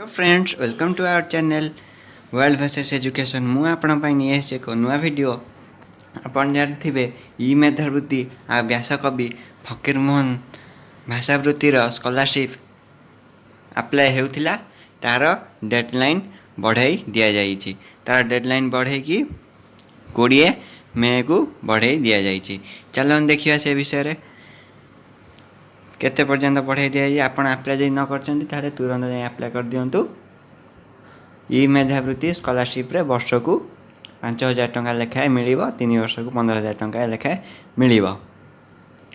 Friends, welcome to our channel World Versus Education. ମୁଁ ଆପଣଙ୍କ ପାଇଁ ନେଇ ଆସିଛି ଏକ ନୂଆ ଭିଡ଼ିଓ। ଆପଣ ଜାଣିଥିବେ, ଇ ମେଧାବୃତ୍ତି ଆଉ ବ୍ୟାସକବି ଫକୀରମୋହନ ଭାଷାବୃତ୍ତିର ସ୍କଲାରସିପ୍ ଆପ୍ଲାଏ ହେଉଥିଲା, ତା'ର ଡେଡ଼ଲାଇନ୍ ବଢ଼ାଇ ଦିଆଯାଇଛି। ତା'ର ଡେଡ଼ଲାଇନ୍ ବଢ଼େଇକି 20 ମେକୁ ବଢ଼େଇ ଦିଆଯାଇଛି। ଚାଲନ୍ତୁ ଦେଖିବା ସେ ବିଷୟରେ, କେତେ ପର୍ଯ୍ୟନ୍ତ ବଢ଼ାଇ ଦିଆଯାଇଛି। ଆପଣ ଆପ୍ଲାଏ ଯଦି ନ କରିଛନ୍ତି, ତାହେଲେ ତୁରନ୍ତ ଯାଇ ଆପ୍ଲାଏ କରିଦିଅନ୍ତୁ। ଇ ମେଧାବୃତ୍ତି ସ୍କଲାରସିପ୍ରେ ବର୍ଷକୁ 5000 ଟଙ୍କା ଲେଖାଏଁ ମିଳିବ, 3 ବର୍ଷକୁ 15,000 ଟଙ୍କା ଲେଖାଏଁ ମିଳିବ।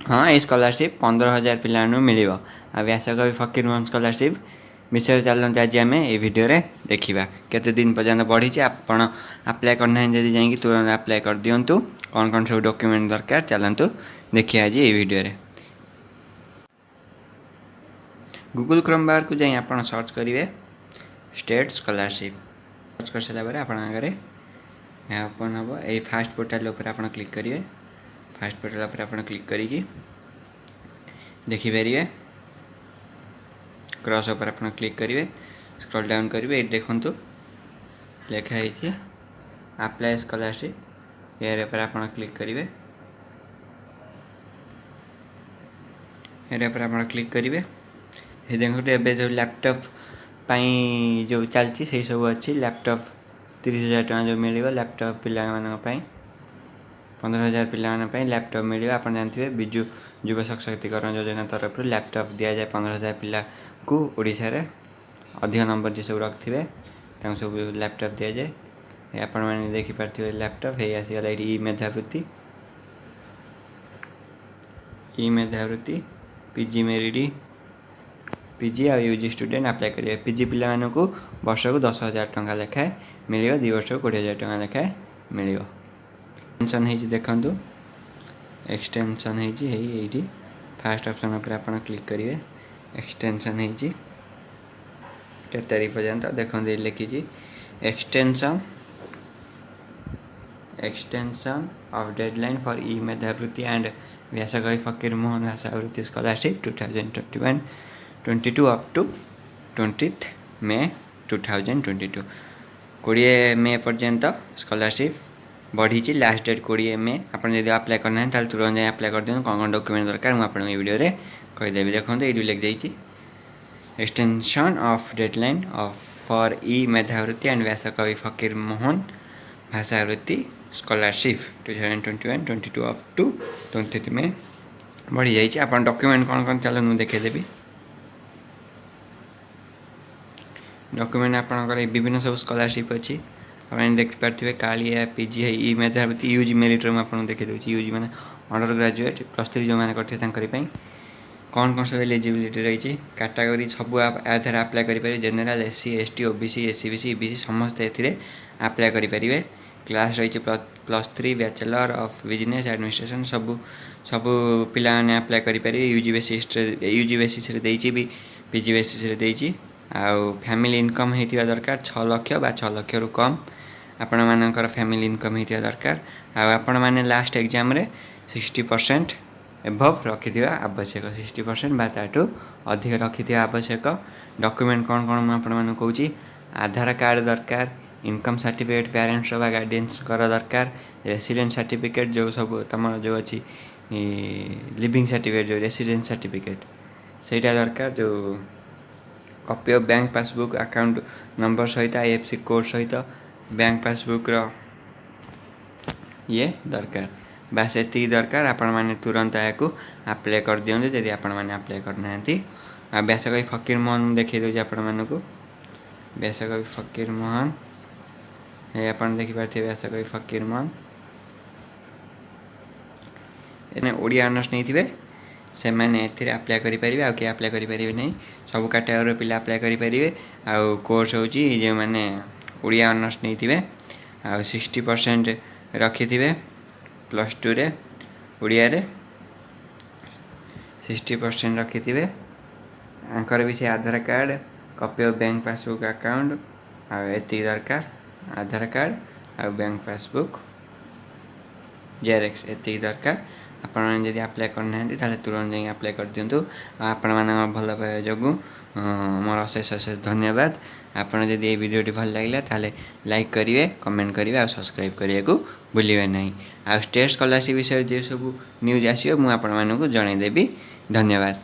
ହଁ, ଏଇ ସ୍କଲାରସିପ୍ 15,000 ପିଲାମାନଙ୍କୁ ମିଳିବ। ଆଉ ବ୍ୟାସକବି ଫକୀରମୋହନ ସ୍କଲାରସିପ୍ ବିଷୟରେ ଚାଲନ୍ତୁ ଆଜି ଆମେ ଏଇ ଭିଡ଼ିଓରେ ଦେଖିବା କେତେ ଦିନ ପର୍ଯ୍ୟନ୍ତ ବଢ଼ିଛି। ଆପଣ ଆପ୍ଲାଏ କରିନାହାନ୍ତି ଯଦି, ଯାଇକି ତୁରନ୍ତ ଆପ୍ଲାଏ କରିଦିଅନ୍ତୁ। କ'ଣ କ'ଣ ସବୁ ଡକ୍ୟୁମେଣ୍ଟ ଦରକାର, ଚାଲନ୍ତୁ ଦେଖିବା ଆଜି ଏଇ ଭିଡ଼ିଓରେ। ଗୁଗୁଲ୍ କ୍ରୋମ୍ ବାରକୁ ଯାଇ ଆପଣ ସର୍ଚ୍ଚ କରିବେ ଷ୍ଟେଟ୍ ସ୍କଲାରସିପ୍। ସର୍ଚ୍ଚ କରିସାରିଲା ପରେ ଆପଣଙ୍କ ଆଗରେ ଏହା ଓପନ୍ ହେବ। ଏଇ ଫାଷ୍ଟ ପୋର୍ଟାଲ୍ ଉପରେ ଆପଣ କ୍ଲିକ୍ କରିବେ। ଫାଷ୍ଟ ପୋର୍ଟାଲ୍ ଉପରେ ଆପଣ କ୍ଲିକ୍ କରିକି ଦେଖିପାରିବେ। କ୍ରସ୍ ଉପରେ ଆପଣ କ୍ଲିକ୍ କରିବେ, ସ୍କ୍ରଲ୍ ଡାଉନ୍ କରିବେ। ଏଇଠି ଦେଖନ୍ତୁ ଲେଖା ହେଇଛି ଆପ୍ଲାଏ ସ୍କଲାରସିପ୍। ଏହାର ଉପରେ ଆପଣ କ୍ଲିକ୍ କରିବେ। ଏହାର ଉପରେ ଆପଣ କ୍ଲିକ୍ କରିବେ। ଏ ଦେଖନ୍ତୁ, ଏବେ ଯେଉଁ ଲ୍ୟାପଟପ୍ ପାଇଁ ଯେଉଁ ଚାଲିଛି, ସେଇ ସବୁ ଅଛି। ଲ୍ୟାପଟପ୍ 30,000 ଟଙ୍କା ଯେଉଁ ମିଳିବ, ଲ୍ୟାପଟପ୍ ପିଲାମାନଙ୍କ ପାଇଁ, 15,000 ପିଲାମାନଙ୍କ ପାଇଁ ଲ୍ୟାପଟପ୍ ମିଳିବ। ଆପଣ ଜାଣିଥିବେ, ବିଜୁ ଯୁବ ସଶକ୍ତିକରଣ ଯୋଜନା ତରଫରୁ ଲ୍ୟାପଟପ୍ ଦିଆଯାଏ 15,000 ପିଲାକୁ। ଓଡ଼ିଶାରେ ଅଧିକ ନମ୍ବର ଯିଏ ସବୁ ରଖିଥିବେ, ତାଙ୍କୁ ସବୁ ଲ୍ୟାପଟପ୍ ଦିଆଯାଏ। ଆପଣମାନେ ଦେଖିପାରୁଥିବେ, ଲ୍ୟାପଟପ୍ ହେଇ ଆସିଗଲା ଏଇଠି। ଇ ମେଧାବୃତ୍ତି, ଇ ମେଧାବୃତ୍ତି ପିଜି ମେରିଟ୍, ପିଜି ଆଉ ୟୁଜି ଷ୍ଟୁଡେଣ୍ଟ ଆପ୍ଲାଏ କରିବେ। ପିଜି ପିଲାମାନଙ୍କୁ ବର୍ଷକୁ 10,000 ଟଙ୍କା ଲେଖାଏଁ ମିଳିବ, 2 ବର୍ଷକୁ 20,000 ଟଙ୍କା ଲେଖାଏଁ ମିଳିବ। ଏକ୍ସଟେନସନ୍ ହେଇଛି, ଦେଖନ୍ତୁ, ଏକ୍ସଟେନସନ୍ ହେଇଛି। ହେଇ ଏଇଠି ଫାଷ୍ଟ ଅପସନ୍ ଉପରେ ଆପଣ କ୍ଲିକ୍ କରିବେ। ଏକ୍ସଟେନସନ୍ ହେଇଛି କେତେ ତାରିଖ ପର୍ଯ୍ୟନ୍ତ, ଦେଖନ୍ତୁ, ଏଇଠି ଲେଖିଛି extension of deadline for e Medhabrutti and Vyasakavi Fakir Mohan Bhashabrutti scholarship 2021-22 up to 20th May 2022. 20 May ପର୍ଯ୍ୟନ୍ତ ସ୍କଲାରସିପ୍ ବଢ଼ିଛି। Last date 20 May. ଆପଣ ଯଦି ଆପ୍ଲାଏ କରିନାହାନ୍ତି, ତାହେଲେ ତୁରନ୍ତ ଯାଇ ଆପ୍ଲାଏ କରିଦିଅନ୍ତୁ। କ'ଣ କ'ଣ ଡକ୍ୟୁମେଣ୍ଟ ଦରକାର, ମୁଁ ଆପଣଙ୍କୁ ଏଇ ଭିଡ଼ିଓରେ କହିଦେବି। ଦେଖନ୍ତୁ, ଏଇଠି ଲେଖିଦେଇଛି extension of deadline of for e Medhabrutti and Vyasakavi Fakir Mohan Bhashabrutti scholarship 2021-22 up to 20 May ବଢ଼ିଯାଇଛି। ଆପଣ ଡକ୍ୟୁମେଣ୍ଟ କ'ଣ କ'ଣ, ଚାଲନ୍ତୁ ମୁଁ ଦେଖାଇଦେବି। ଡକ୍ୟୁମେଣ୍ଟ ଆପଣଙ୍କର ଏଇ ବିଭିନ୍ନ ସବୁ ସ୍କଲାରସିପ୍ ଅଛି, ଆପଣ ଦେଖିପାରୁଥିବେ। କାଳିଆ, ପିଜି, ଇ ମେଧାବୃତ୍ତି, ୟୁଜି ମେରିଟ୍ରେ ମୁଁ ଆପଣଙ୍କୁ ଦେଖାଇ ଦେଉଛି। ୟୁଜି ମାନେ ଅଣ୍ଡର ଗ୍ରାଜୁଏଟ୍, +3 ଯେଉଁମାନେ କରିଥିବେ, ତାଙ୍କରି ପାଇଁ କ'ଣ କ'ଣ ସବୁ ଏଲିଜିବିଲିଟି ରହିଛି। କାଟାଗୋରୀ ସବୁ ୟା ଦେହରେ ଆପ୍ଲାଏ କରିପାରିବେ। General, SC, ST, OBC, SEBC, EBC ସମସ୍ତେ ଏଥିରେ ଆପ୍ଲାଏ କରିପାରିବେ। କ୍ଲାସ୍ ରହିଛି +3, bachelor of business administration, ସବୁ ସବୁ ପିଲାମାନେ ଆପ୍ଲାଏ କରିପାରିବେ। ୟୁଜି ବେସିସ୍ରେ ଦେଇଛି ବି, ପିଜି ବେସିସ୍ରେ ଦେଇଛି। ଆଉ ଫ୍ୟାମିଲି ଇନକମ୍ ହେଇଥିବା ଦରକାର 6 ଲକ୍ଷ ବା 6 ଲକ୍ଷରୁ କମ୍ ଆପଣମାନଙ୍କର ଫ୍ୟାମିଲି ଇନକମ୍ ହେଇଥିବା ଦରକାର। ଆଉ ଆପଣମାନେ ଲାଷ୍ଟ ଏକ୍ଜାମ୍ରେ 60% ଏବଭ୍ ରଖିଥିବା ଆବଶ୍ୟକ, 60% ବା ତାଠୁ ଅଧିକ ରଖିଥିବା ଆବଶ୍ୟକ। ଡକ୍ୟୁମେଣ୍ଟ କ'ଣ କ'ଣ, ମୁଁ ଆପଣମାନଙ୍କୁ କହୁଛି। ଆଧାର କାର୍ଡ଼ ଦରକାର, ଇନକମ୍ ସାର୍ଟିଫିକେଟ୍ ପ୍ୟାରେଣ୍ଟସ୍ର ବା ଗାର୍ଡ଼ିଆନ୍ସଙ୍କର ଦରକାର, ରେସିଡେଣ୍ଟ ସାର୍ଟିଫିକେଟ୍, ଯେଉଁ ସବୁ ତୁମର ଯେଉଁ ଅଛି ଲିଭିଂ ସାର୍ଟିଫିକେଟ୍, ଯେଉଁ ରେସିଡେଣ୍ଟ ସାର୍ଟିଫିକେଟ୍, ସେଇଟା ଦରକାର, ଯେଉଁ copy of bank passbook account number ସହିତ, ଆଇଏଫ୍ଏସସି କୋଡ଼୍ ସହିତ ବ୍ୟାଙ୍କ ପାସବୁକ୍ର ଇଏ ଦରକାର। ବାସ୍, ଏତିକି ଦରକାର। ଆପଣମାନେ ତୁରନ୍ତ ଏହାକୁ ଆପ୍ଲାଏ କରିଦିଅନ୍ତୁ ଯଦି ଆପଣମାନେ ଆପ୍ଲାଏ କରିନାହାନ୍ତି। ଆଉ ବ୍ୟାସକବି ଫକୀର ମୋହନ ମୁଁ ଦେଖାଇ ଦେଉଛି ଆପଣମାନଙ୍କୁ। ବ୍ୟାସକବି ଫକୀର ମୋହନ, ଏ ଆପଣ ଦେଖିପାରୁଥିବେ ବ୍ୟାସକବି ଫକୀର ମୋହନ। ଏନେ ଓଡ଼ିଆ ଅନର୍ସ ନେଇଥିବେ, ସେମାନେ ଏଥିରେ ଆପ୍ଲାଏ କରିପାରିବେ, ଆଉ କିଏ ଆପ୍ଲାଏ କରିପାରିବେ ନାହିଁ। ସବୁ କାଟାଗୋରୀର ପିଲା ଆପ୍ଲାଏ କରିପାରିବେ। ଆଉ କୋର୍ସ ହେଉଛି ଯେଉଁମାନେ ଓଡ଼ିଆ ଅନର୍ସ ନେଇଥିବେ ଆଉ 60% ରଖିଥିବେ +2ରେ, ଓଡ଼ିଆରେ 60% ରଖିଥିବେ। ଆଙ୍କର ବି ସେ ଆଧାର card, copy of bank passbook account, ଆଉ ଏତିକି ଦରକାର। ଆଧାର କାର୍ଡ଼ ଆଉ ବ୍ୟାଙ୍କ ପାସବୁକ୍ ଜେରକ୍ସ, ଏତିକି ଦରକାର। ଆପଣମାନେ ଯଦି ଆପ୍ଲାଏ କରିନାହାନ୍ତି, ତାହେଲେ ତୁରନ୍ତ ଯାଇକି ଆପ୍ଲାଏ କରିଦିଅନ୍ତୁ। ଆଉ ଆପଣମାନଙ୍କ ଭଲ ପାଇବା ଯୋଗୁଁ ମୋର ଅଶେଷ ଅଶେଷ ଧନ୍ୟବାଦ। ଆପଣ ଯଦି ଏଇ ଭିଡ଼ିଓଟି ଭଲ ଲାଗିଲା, ତାହେଲେ ଲାଇକ୍ କରିବେ, କମେଣ୍ଟ କରିବେ ଆଉ ସବସ୍କ୍ରାଇବ୍ କରିବାକୁ ଭୁଲିବେ ନାହିଁ। ଆଉ ଷ୍ଟେଟ୍ ସ୍କଲାରସିପ୍ ବିଷୟରେ ଯେଉଁ ସବୁ ନ୍ୟୁଜ୍ ଆସିବ, ମୁଁ ଆପଣମାନଙ୍କୁ ଜଣାଇଦେବି। ଧନ୍ୟବାଦ।